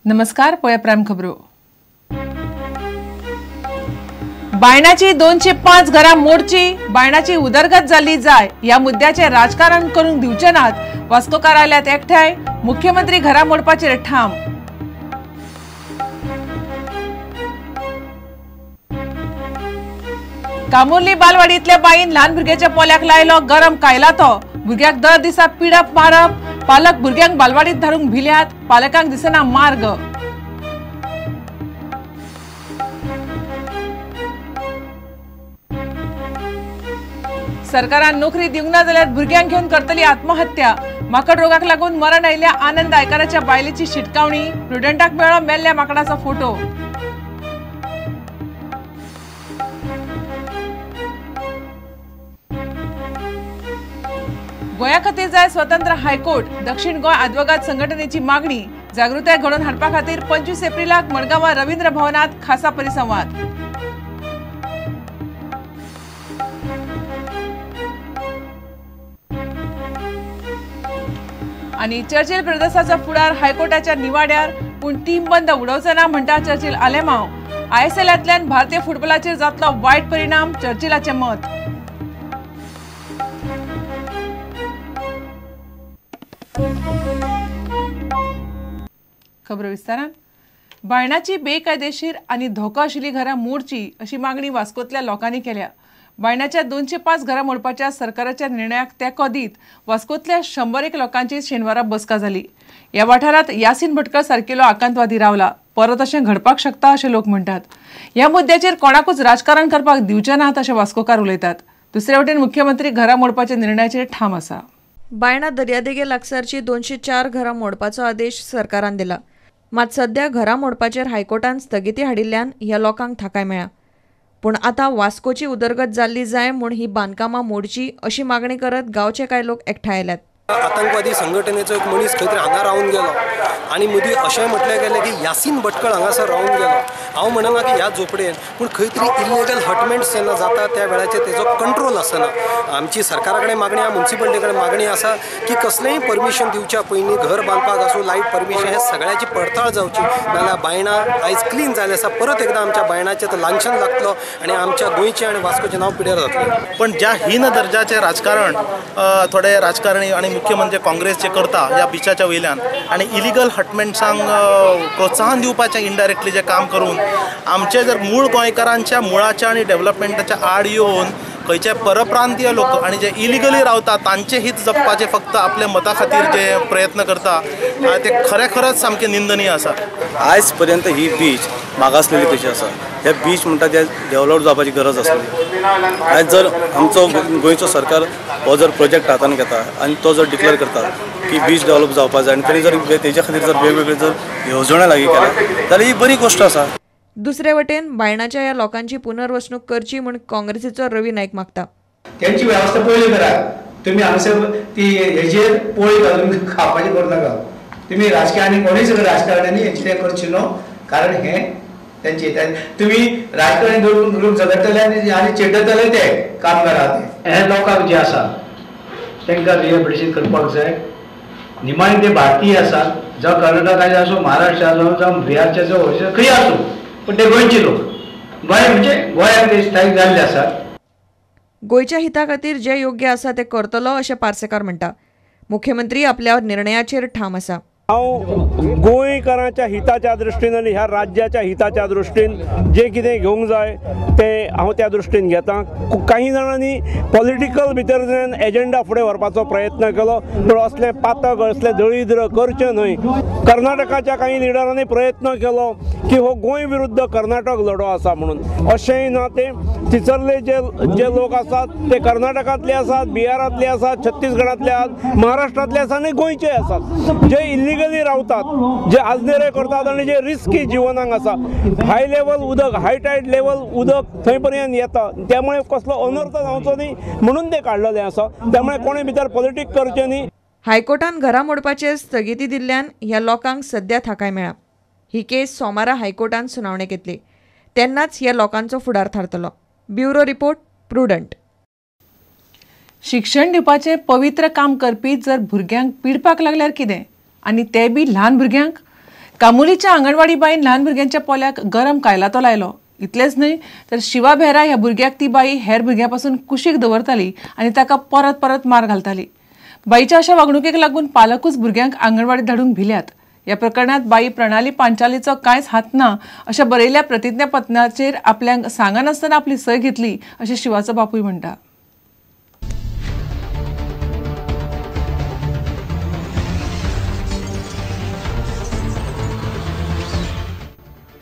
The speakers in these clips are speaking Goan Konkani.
नमस्कार, पळया प्राईम खबरो। बायणाची 205 घरां मोडची, बायणाची उदरगत जाल्ली जाय ह्या मुद्द्याचेर राजकारण करूंक दिवचे नात। वास्कोकार आयल्यात एकठांय, मुख्यमंत्री घरां मोडपाचेर ठाम। कामुर्ली बालवाडींतल्या बाईन ल्हान भुरग्याच्या पोल्याक लायलो गरम कायलातो। भुरग्याक दर दिसा पिडप मारप, पालक भुरग्यांक बालवाडीत धाडूंक भिल्यात, पालकांक दिसना मार्ग। सरकारान नोकरी दिवंक ना जाल्यार भुरग्यांक घेवन करतली आत्महत्या। माकड रोगाक लागून मरण आयिल्ल्या आनंद आयकराच्या बायलेची शिटकावणी, प्रुडंटाक मेळ्ळो मेल्ल्या माकडाचो फोटो। गोंया खातीर जाय स्वतंत्र हायकोर्ट, दक्षिण गोंय आदवोगाद संघटनेची मागणी। जागृताय घडोवन हाडपा खातीर 25 एप्रिलाक मडगांवां रवींद्र भवनांत खासा परिसंवाद। आनी चर्चिल ब्रदर्साचो फुडार हायकोर्टाच्या निवाड्यार, पूण टीम बंद उडोवचो ना म्हणटा चर्चिल आलेमांव। आयएसएलांतल्यान भारतीय फुटबॉलाचेर जातलो वायट परिणाम, चर्चिलाचें मत। खबर विस्तारान। बायणाची बेकायदेशीर आनी धोको आशिल्ली घरां मोडची अशी मागणी वास्कोतल्या लोकांनी केल्या। बायणाच्या 205 घरां मोडपाच्या सरकाराच्या निर्णयाक तेंको दीत वास्कोतल्या 101 लोकांची शेनवारा बसका जाली। ह्या वाठारांत यासीन भटकर सारकिलो आकांतवादी रावला, परत अशें घडपाक शकता अशें लोक म्हणटात। ह्या मुद्द्याचेर कोणाकूच राजकारण करपाक दिवचे नात अशें वास्कोकार उलयतात। दुसरे वटेन मुख्यमंत्री घरां मोडपाच्या निर्णयाचेर ठाम आसा। बायणा दर्यादेगे लागसारची 204 घरां मोडपाचो आदेश सरकारान दिला। मात सध्या घरां मोडपाचेर हायकोर्टान स्थगिती हाडिल्ल्यान ह्या लोकांक थाकाय मेळ्ळा। पूण आतां वास्कोची उदरगत जाल्ली जाय म्हूण ही बांदकामां मोडची अशी मागणी करत गांवचे कांय लोक एकठांय आयल्यात। आतंकवादी संघटनेचो एक मनीस खंय तरी हांगा रावन गेलो आनी मदीं अशें म्हटलें गेलें की यासीन भटकळ हांगासर रावन गेलो। हांव म्हणना की ह्या झोपडेन, पूण खंय तरी इलिगल हटमेंट्स जेन्ना जाता त्या वेळाचेर तेजो कंट्रोल आसना। आमची सरकारा कडेन मागणी आसा, मुन्सिपालिटी कडेन मागणी आसा की कसलेंय परमिशन दिवच्या पयलीं घर बांदपाक आसूं, लायट परमिशन, हें सगळ्याची पडताळ जावची। नाजाल्यार बायणां आयज क्लीन जालें आसा, परत एकदां आमच्या बायणाचें तो लांछन लागतलो आनी आमच्या गोंयचें आनी वास्कोचें नांव पिड्यार जातलें। पण ज्या हीन दर्जाचें राजकारण थोडे राजकारणी आनी मुख्य म्हणजे काँग्रेस जे करता ह्या बिचाच्या वयल्यान आनी इलिगल हटमेंट्सांक प्रोत्साहन दिवपाचें इनडायरेक्टली जें काम करून आमचे जर मूळ गोंयकारांच्या मुळाच्या आनी डेव्हलपमेंटाच्या आड येवन खंयचे परप्रांतीय लोक आनी जे इलिगली रावता तांचे हित जपपाचे फक्त आपल्या मता खातीर जे प्रयत्न करता ते खरें खरेंच सामकें निंदनीय आसा। आयज पर्यंत ही बीच मागासलेली कशी आसा, हे बीच म्हणटा ते डेव्हलप जावपाची गरज आसली। आयज जर आमचो गोंयचो सरकार हो जर प्रोजेक्ट हातान घेता आनी तो जर डिक्लेअर करता की बीच डेव्हलप जावपा जाय आनी तेणी जर तेज्या खातीर जर वेगवेगळे जर येवजण्यो लागीं केल्या जाल्यार ही बरी गोश्ट आसा। दुसरे वटेन बायणाच्या ह्या लोकांची पुनर्वसणूक करची म्हूण काँग्रेसीचो रवी नायक मागता। त्यांची व्यवस्था पयली करात, तुमी हांगासर ती हेजेर पोळी घालून खावपाची करूं नाका। तुमी राजकीय आनी कोणूय सगळे राजकारण्यांनी हेंचें करचें न्हू, कारण हें त्यांचे तुमी राजकारणी लोक झगडटले आनी चिड्डतले ते कामगार ते। हे लोकांक जे आसा तांकां रिहेबिलिटेशन करपाक जाय। निमाणे ते भारतीय आसात, जावं कर्नाटकाचे आसूं, महाराष्ट्र आसूं, जावं बिहारचे आसूं, खंय आसूं, पूण ते गोंयचे लोक, गोंय म्हणजे गोंयांत ते स्थायीक जाल्ले आसात। गोंयच्या हिता खातीर जे योग्य आसा ते करतलो अशें पार्सेकार म्हणटा। मुख्यमंत्री आपल्या निर्णयाचेर ठाम आसा। हांव गोंयकारांच्या हिताच्या दृश्टीन आनी ह्या राज्याच्या हिताच्या दृश्टीन जें कितें घेवंक जाय तें हांव त्या दृश्टीन घेता। काही जाणांनी पॉलिटिकल भितरल्यान एजेंडा फुडें व्हरपाचो प्रयत्न केलो, पूण असलें पातक असलें दळिद्र करचें न्हय। कर्नाटकाच्या काही लिडरांनी प्रयत्न केलो की हो गोंय विरुद्ध कर्नाटक लढो आसा म्हणून, अशेंय ना। ते थिंसरले जे जे लोक आसात ते कर्नाटकांतले आसात, बिहारांतले आसात, छत्तीसगडांतले आसात, महाराष्ट्रांतले आसात आनी गोंयचे आसात, जे इलिगली रावतात, जे आजनेरे करतात आनी जे रिस्की जिवनाक आसा। हाय लेवल उदक, हाय टायड लेवल उदक थंय पर्यंत येता, त्यामुळे कसलो अनर्थ जावचो न्ही म्हणून ते काडलेलें आसा। त्यामुळे कोणे भितर पॉलिटीक करचें न्ही। हायकोर्टान घरां मोडपाचेर स्थगिती दिल्ल्यान ह्या लोकांक सध्या थाकाय मेळ्ळा। ही केस सोमारा हायकोर्टान सुनावणेक येतली, तेन्नाच ह्या लोकांचो फुडार थारतलो। Bureau report, Prudent. शिक्षण दिवपाचें पवित्र काम करपी जर भुरग्यांक पिडपाक लागल्यार कितें, आनी ते बी ल्हान भुरग्यांक? कामुलीच्या आंगणवाडी बाईन ल्हान भुरग्यांच्या पोल्याक गरम कायलातो लायलो. इतलेंच न्हय तर शिवा बेहरा ह्या भुरग्याक ती बाई हेर भुरग्यां पासून कुशीक दवरताली आनी ताका परत परत मार घालताली. बाईच्या अशा वागणुकेक लागून पालकूच भुरग्यांक आंगणवाडीत धाडूंक भिल्यात. ह्या प्रकरणात बाई प्रणाली पांचालीचो कांयच हात ना अशा बरयल्ल्या प्रतिज्ञापत्राचेर आपल्याक सांगनासतना आपली सय घेतली अशें शिवाचो बापूय म्हणटा.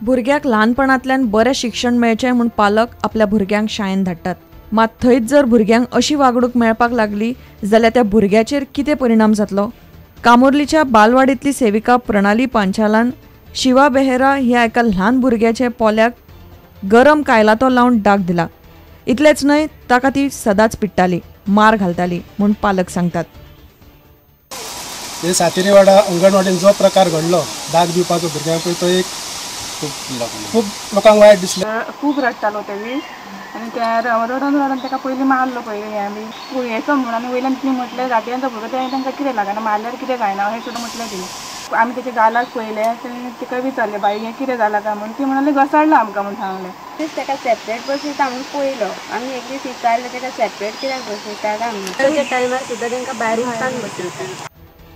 भुरग्याक ल्हानपणांतल्यान बरें शिक्षण मेळचें म्हूण पालक आपल्या भुरग्यांक शाळेंत धाडटात. मात थंयच जर भुरग्यांक अशी वागणूक मेळपाक लागली जाल्यार त्या भुरग्याचेर कितें परिणाम जातलो? कामुर्लीच्या बालवाडींतली सेविका प्रणाली पांचालान शिवा बेहेरा ह्या एका ल्हान भुरग्याच्या पोल्याक गरम कायलातो लावन डाग दिला. इतलेंच न्हय, ताका ती सदांच पिडटाली, मार घालताली म्हूण पालक सांगतात. हे सातेरीवाडा अंगणवाडीन जो प्रकार घडलो दाग दिवपाचो भुरग्यांक पळय तो एक खूब लोकांक वायट दिसलें. खूब रडटालो ते दीस आनी त्या रडून रडून ताका पयलीं मारलो. पयलीं आमी कुळयेचो म्हणून आनी वयल्यान तिणें म्हटलें रातयांचो भुरगो तें तांकां कितें लागना, मारल्यार कितें जायना अशें सुद्दां म्हटलें तिणें. आमी तेच्या गालाक पळयलें, तेणें तिका विचारलें बाई हें कितें जालां काय म्हणून, ती म्हणाली घसडलां आमकां म्हणून सांगलें. तेच ताका सेपरेट बसयता म्हणून पळयलो आमी. एक दीस विचारलें ताका सेपरेट कित्याक बसयता काय म्हणून, त्या टायमार सुद्दां तांकां भायर उदकान बसयता.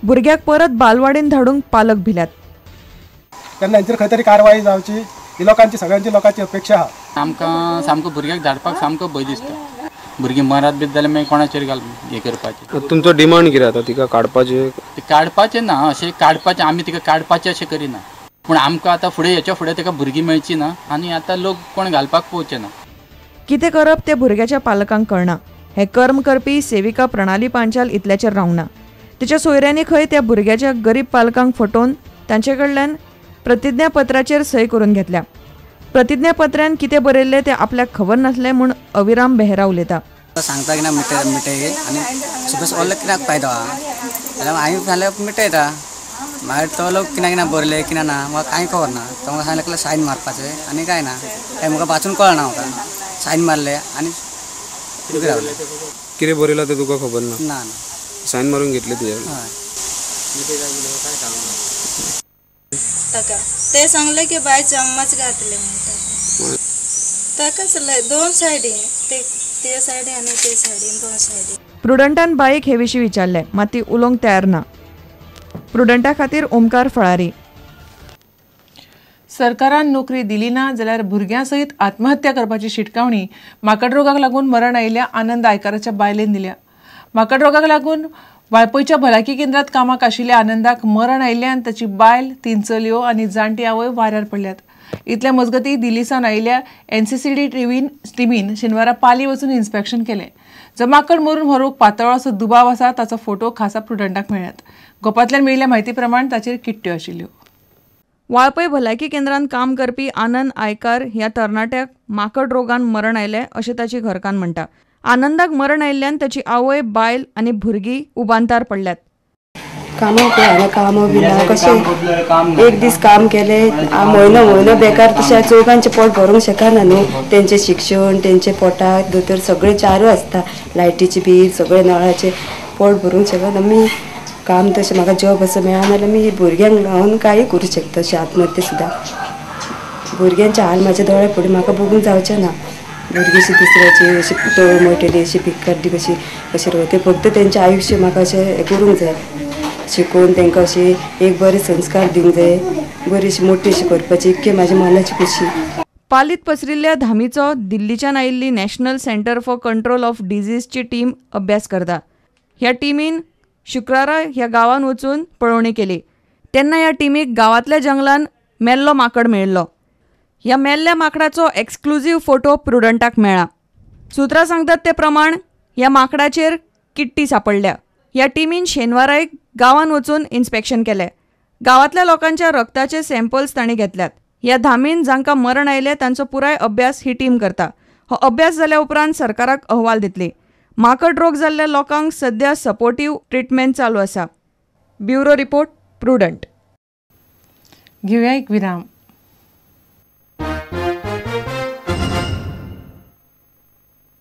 भुरग्याक परत बालवाडीन धाडूंक पालक भिल्यात. तेन्ना हेंचेर खंय तरी कारवाय जावची ही लोकांची सगळ्यांची लोकांची अपेक्षा आहा. आमकां सामको भुरग्याक धाडपाक सामको भंय दिसता. भुरगीं मरात बीत जाल्यार मागीर कोणाचेर घाल हें करपाचें. तुमचो डिमांड कितें आतां तिका काडपाचें? काडपाचें ना अशें, काडपाचें आमी तिका काडपाचें अशें करिना, पूण आमकां आतां फुडें हेच्या फुडें ताका भुरगीं मेळची ना आनी आतां लोक कोण घालपाक पळोवचे ना. कितें करप तें भुरग्याच्या पालकांक कळना. हें कर्म करपी सेविका प्रणाली पांचाल इतल्याचेर रावना. तिच्या सोयऱ्यांनी खंय त्या भुरग्याच्या गरीब पालकांक फटोवन तांचे कडल्यान प्रतिज्ञापत्राचेर सय करून घेतल्या. प्रतिज्ञापत्रान कितें बरयल्लें तें आपल्याक खबर नासलें म्हूण अविराम बेहरा उलयता. सांगता की ना मिठय मिठय आनी सपोज ओलो कित्याक फायदो आहा जाल्यार हांवें सांगलें मिठयता. मागीर तो लोक कित्याक कितें बरयलें कित्याक ना म्हाका कांय खबर ना. तो म्हाका सांगलें सायन मारपाचें आनी कांय ना, तें म्हाका वाचून कळना. म्हाका सायन मारलें आनी रावलें. कितें बरयलां तें तुका खबर ना? ना. सायन मारून घेतले तुजें? हय. ताका ते सांगले की बाय चम्मच घातले म्हणटा ताका दोन सायडी ते सायडी आनी ते सायडीन दोन सायडी. प्रुडंटान बाईक हे विशीं विचारलें, मात ती उलोवंक तयार ना. प्रुडंटा खातीर ओमकार फळारी. सरकारान नोकरी दिली ना जाल्यार भुरग्यां सयत आत्महत्या करपाची शिटकावणी माकड रोगाक लागून मरण आयिल्ल्या आनंद आयकाराच्या बायलेन दिल्या. माकड रोगाक लागून वाळपयच्या भलायकी केंद्रात कामाक आशिल्ल्या आनंदाक मरण आयिल्ल्यान ताची बायल, 3 चलयो आनी जाणटी आवय वाऱ्यार पडल्यात. इतल्या मजगती दिल्ली सावन आयिल्ल्या एनसीसीडी टिमीन शेनवारा पाली वचून इन्स्पेक्शन केलें. जो माकड मरून हो रोग पातळ्ळो असो दुबाव आसा ताचो फोटो खासा प्रुडंटाक मेळ्ळ्यात. गोपांतल्यान मेळिल्ल्या म्हायती प्रमाण ताचेर किट्ट्यो आशिल्ल्यो. वाळपय भलायकी केंद्रांत काम करपी आनंद आयकार ह्या तरणाट्याक माकड रोगान मरण आयलें अशें ताची घरकान्न म्हणटा. आनंदाक मरण आयिल्ल्यान ताची आवय, बायल आनी भुरगीं उबांतार पडल्यात. कामाक पळय कामां बी ना कशें एक दीस काम केलें म्हयनो म्हयनो बेकार तशें चौगांचें पोट भरूंक शकना न्हू. तेंचें शिक्षण, तेंचे पोटाक दोतोर सगळें चारू आसता, लायटीचें बील सगळें नळाचें पोट भरूंक शकना. आमी काम तशें म्हाका जॉब असो मेळना जाल्यार मी भुरग्यांक लावन कांय करूं शकता अशें आत्महत्या सुद्दां. भुरग्यांचे हाल म्हाज्या दोळ्या फुडें म्हाका बघूंक जावचें ना. भुरगीं अशी दुसऱ्याची अशी तळमळटली अशी भिकाड्डी कशी अशें रावता, फक्त तेंचें आयुश्य म्हाका अशें हें करूंक जाय, शिकोवन तांकां अशी एक बरे संस्कार दिवंक जाय, बरी अशी मोठी अशी करपाची इतकी म्हाज्या मनाची खुशी. पालीत पसरिल्ल्या धामीचो दिल्लीच्यान आयिल्ली national centre for control of डिझीजची team अभ्यास करता. ह्या टिमीन शुक्रारा ह्या गांवांत वचून पळोवणी केली तेन्ना ह्या टिमीक गांवांतल्या जंगलान मेल्लो माकड मेळिल्लो. ह्या मेल्ल्या माकडाचो एक्सक्लुझीव फोटो प्रुडंटाक मेळ्ळा. सुत्रां सांगतात ते प्रमाण ह्या माकडाचेर किट्टी सापडल्या. ह्या टिमीन शेनवाराय गांवांत वचून इन्स्पेक्शन केलें. गांवांतल्या लोकांच्या रक्ताचे सॅम्पल्स तांणी घेतल्यात. ह्या धामीन जांकां मरण आयलें तांचो पुराय अभ्यास ही टीम करता. हो अभ्यास जाल्या उपरांत सरकाराक अहवाल दितली. माकड रोग जाल्ल्या लोकांक सध्या सपोर्टीव ट्रिटमेंट चालू आसा. Bureau report, Prudent. घेवया एक विराम.